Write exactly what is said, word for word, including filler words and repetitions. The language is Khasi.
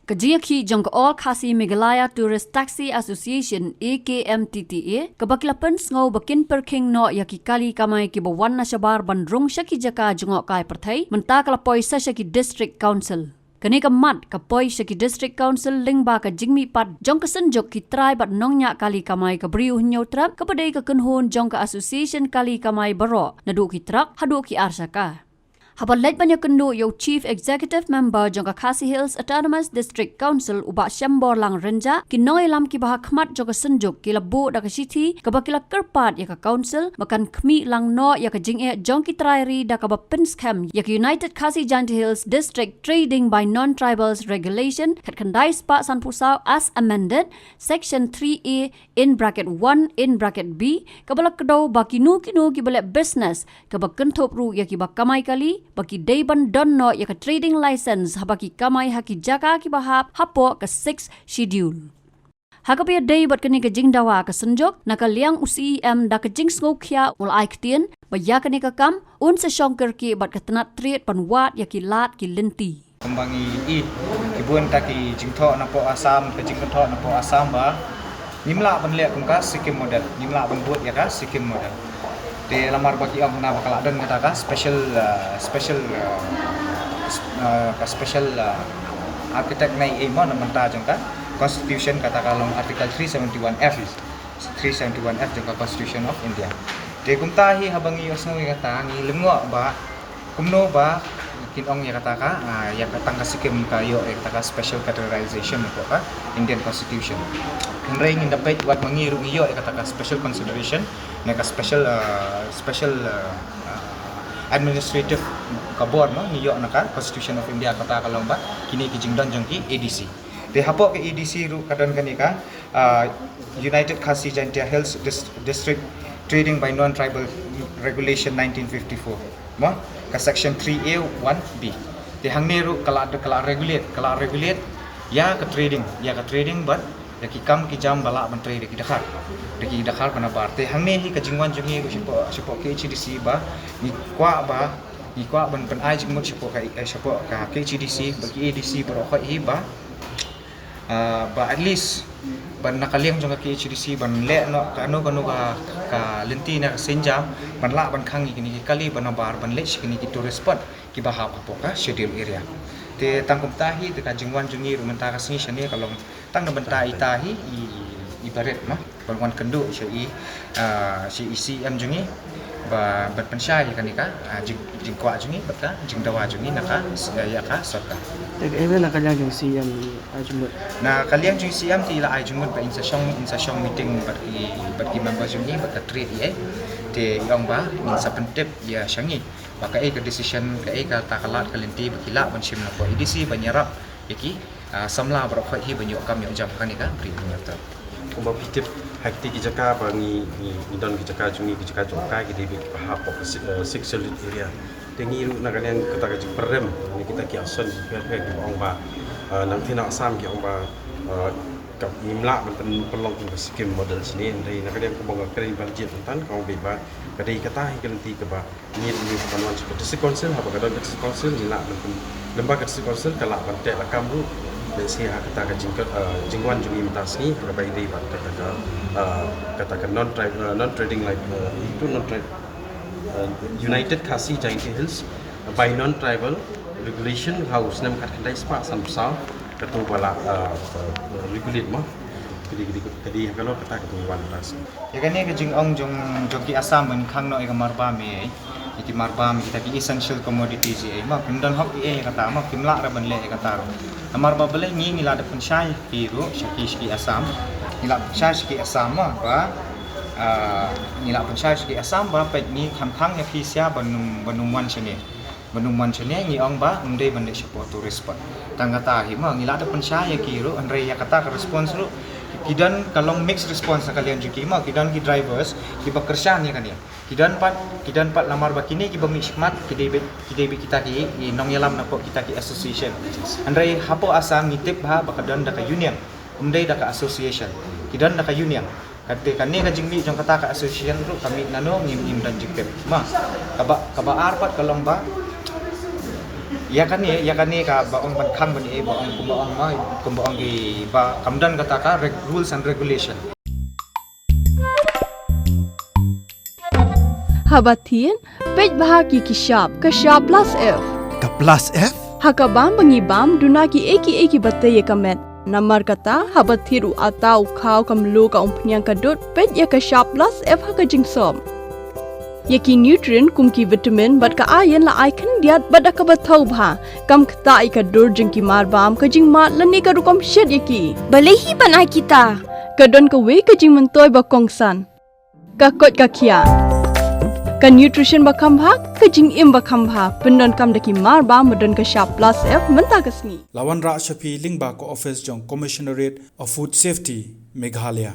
Ka jingïakhih jong ka All Khasi Meghalaya Tourist Taxi Association, A K M T T A, kaba ki la pynsngew ba kin pyrkhing noh ïa ki kali kamai kiba wan na shabar ban rung sha ki jaka jngohkai pyrthei, mynta ka la poi sa sha ki District Council. Kane ka mat ka poi sha ki District Council lyngba ka jingmihpat jong ka Synjuk ki trai bad nongñiah kali kamai ka Bri U Hynñiewtrep, kaba dei ka kynhun jong ka Association Kali Kamai baroh, naduh ki trak haduh ki arshaka. Haba leit ban ïakynduh ïa u Chief Executive Member jong ka Khasi Hills Autonomous District Council, u Bah Shemborlang Rynjah, ki nongïalam kiba ha khmat jong ka Synjuk ki la buh da ka shithi kaba ki la kyrpad ïa ka Council ba kan khmih lang noh ïa ka jingeh jong ki trai ri da kaba pynskhem ïa ka United Khasi Jaintia Hills District Trading by Non-Tribals Regulation khatkhyndai spah sanphew saw as amended, Section three A in bracket one in bracket B, kaba la kdew ba kino kino kiba leh business kaba kynthup ruh ïa kiba kamai kali, ba ki dei ban don noh ïa ka trading license haba ki kamai ha ki jaka kiba hap hapoh ka Sixth Schedule. Ha kaba ïadei bad kane ka jingdawa ka Synjuk, na ka liang u C E M da ka jingsngewkhia u la ai ktien ba ïa kane ka kam un sa shong kyrkieh bad ka tnat trade ban wad ïa ki lad ki lynti. Kumba ngi i, ki bun ta ki jingthoh napoh Assam, ka jingthoh napoh Assam ba ngim lah ban leh kum ka Sikkim model, ngim lah ban bud ïa ka Sikkim model. Te lamar ba ki ong na ba ka la don kata ka special, uh, special, uh, s-, uh, ka special, uh, architect na i mo na mynta jong ka Constitution, kata ka long Article three seventy-one F, three seventy-one F jong ka Constitution of India. Te kumta hi haba ngi ïohsngew ïa kata ngi lyngngoh ba kumno ba kin ong ïa kata ka, ah, ïa ka tang ka Sikkim ka ïoh ïa kata ka special categorization napoh ka Indian Constitution. Hynrei ngin da peit wat ma ngi ruh ngi ïoh ïa kata ka special consideration, na ka special, ah, special, ah, ah, administrative ka bor mo ngi ïoh na ka Constitution of India, kata ka long ba kine ki jingdon jong ki A D C. Te hapoh ka A D C ruh ka don kane ka, ah, United Khasi Jaintia Hills Dis-, District Trading by Non-Tribal Regulation nineteen fifty-four. Mo, ka Section three A one B. Te hangne ruh ka la, ka la regulate, ka la regulate ïa ka trading, ïa ka trading bad ïa ki kam ki jam ba lah ban trade da ki dkhar, da ki dkhar ba nabar. Te hangne hi ka jingwan jong ngi ruh shapoh, shapoh K H A D C ba ngi kwah ba, ngi kwah ban, ban ai jingmut shapoh ka, eh, shapoh ka K H A D C bad ki A D C baroh khoit hi ba, ah, ba at least ban na ka liang jong ka K H A D C ban leh noh kano kano ka, ka lynti na ka sienjam ban lah ban khang ïa kine ki kali ba nabar ban leit sha kine ki tourist spot kiba hap hapoh ka schedule area. Te tang kumta hi te ka jingwan jong ngi ruh mynta ka sngi shane ka long tang na bynta ita hi i, i barit ma ban wan kynduh sha i, ah, sha i C E M jong ngi ba ban pynshai ïa kane ka, ah, jing, jingkwah jong ngi bad ka jingdawa jong ngi na ka, eh, ïa ka sorkar. Te ka email na ka liang jong C E M ai jingmut. Na ka liang jong C E M te i la ai jingmut ba in sa shong, in sa shong meeting bad ki, bad ki member jong ngi bad ka trade ïa. Te i ong ba in sa pyntip ïa sha ngi ba kaei ka decision, kaei kata ka lad ka lynti ba ki lah ban shim na ka A D C ban ïarap ïa ki, ah, samla baroh khoit hi ban ïoh kam ïoh jam ha kane ka Bri U Hynñiewtrep. Kumba phi tip ha kiti ki jaka ba ngi, ngi, ngi don ki jaka jong ngi, ki jaka jong ka ki dei beit ba hap ka si-, eh, Sixth Schedule area. Te ngi ruh na ka liang kata ka jingpyrem ne kita ki action jingpyrem ki ong ba, eh, nangta na Assam ki ong ba, eh, ka ngim lah ban pyn-, pynlong kum ka Sikkim model shane, hynrei na ka liang kumba nga kren ban jied mynta ka ong beit ba ka dei kata hi ka lynti kaba ngi, ngi ban wan sha ka District Council, haba ka don ka District Council ngi lah ban pyn-, lem bad ka District Council ka lah ban teh lakam ruh. Lehse ha kata ka jing, eh, jingwan jong ngi mynta sngi kaba ïadei bad kata ka, eh, kata ka non-tribal, eh, non-trading life, eh, itu non-trade, eh, United Khasi Jaintia Hills by Non-Tribal Regulation, ha u snem khatkhyndai spah sanphew saw, katu ba la, eh, eh, regulate mo. Ka dei, ka dei, ka dei ha kano kata katu wan mynta sngi. Ïa kane ka jingong jong, jong ki Assam ban khang noh ïa ka marbam, ïa ki marbam, kita ki essential commodities, ïa mo kim don hok ïa kata mo, kim lah ruh ban leh ïa kata ruh. Namar ba balei ngi, ngi la da pynshai ki ruh sha ki, sha ki Assam. Ngi la pynshai sha ki Assam mo ba, ah, ngi la pynshai sha ki Assam ba peit ngi kham khang ïa phi sha ban ym, ban ym wan shane. Ban ym wan shane ngi ong ba ym dei ban leit shapoh tourist spot. Tang kata hi mo ngi la da pynshai ïa ki ruh, hynrei ïa kata ka response ruh ki don ka long mixed response na ka liang jong ki mo, ki don ki drivers kiba kyrshan ïa kane. Ki don pat, ki don pat namar ba kine kiba mih shakhmat ki dei beit, ki dei beit kita ki, ki nongïalam napoh kita ki association. Hynrei hapoh Assam ngi tip ba, ba ka don da ka union. Ym dei da ka association. Ki don da ka union. Kata kane ka jingmih jong kata ka association ruh ka mih nano ngim, ngim don jingtip. Ma, kaba, kaba ar pat ka long ba Ïa kane, ïa kane kaba ong ban khang ban ïa ba ong kumba ong ma, kumba ong ki ba kam don kata ka reg-, rules and regulation. Haba thied, peit bha ki ki shap, ka shap plus F. Ka plus F? Ha ka bam ba ngi bam, duna ki ei ki ei kiba tei ïa ka met. Namar kata, haba thied u atta, u khaw, ka mluh, ka umphniang, ka dud, peit ïa ka shap plus F ha ka jingsop. Ïa ki nutrient kum ki vitamin bad ka iron la ai khyndiat bad da kaba thaw bha. Kam ktah ïa ka dur jong ki mar bam, ka jingmad lane ka rukom shet ïa ki. Balei hi ban ai kita? Ka don kawei ka jingmyntoi ba kongsan. Ka koit ka khiah. Ka nutrition ba kham bha, ka jingim ba kham bha. Pyndonkam da ki mar bam ba don ka shap plus F mynta ka sngi. La wanrah sha phi lyngba ka office jong Commissionerate of Food Safety, Meghalaya.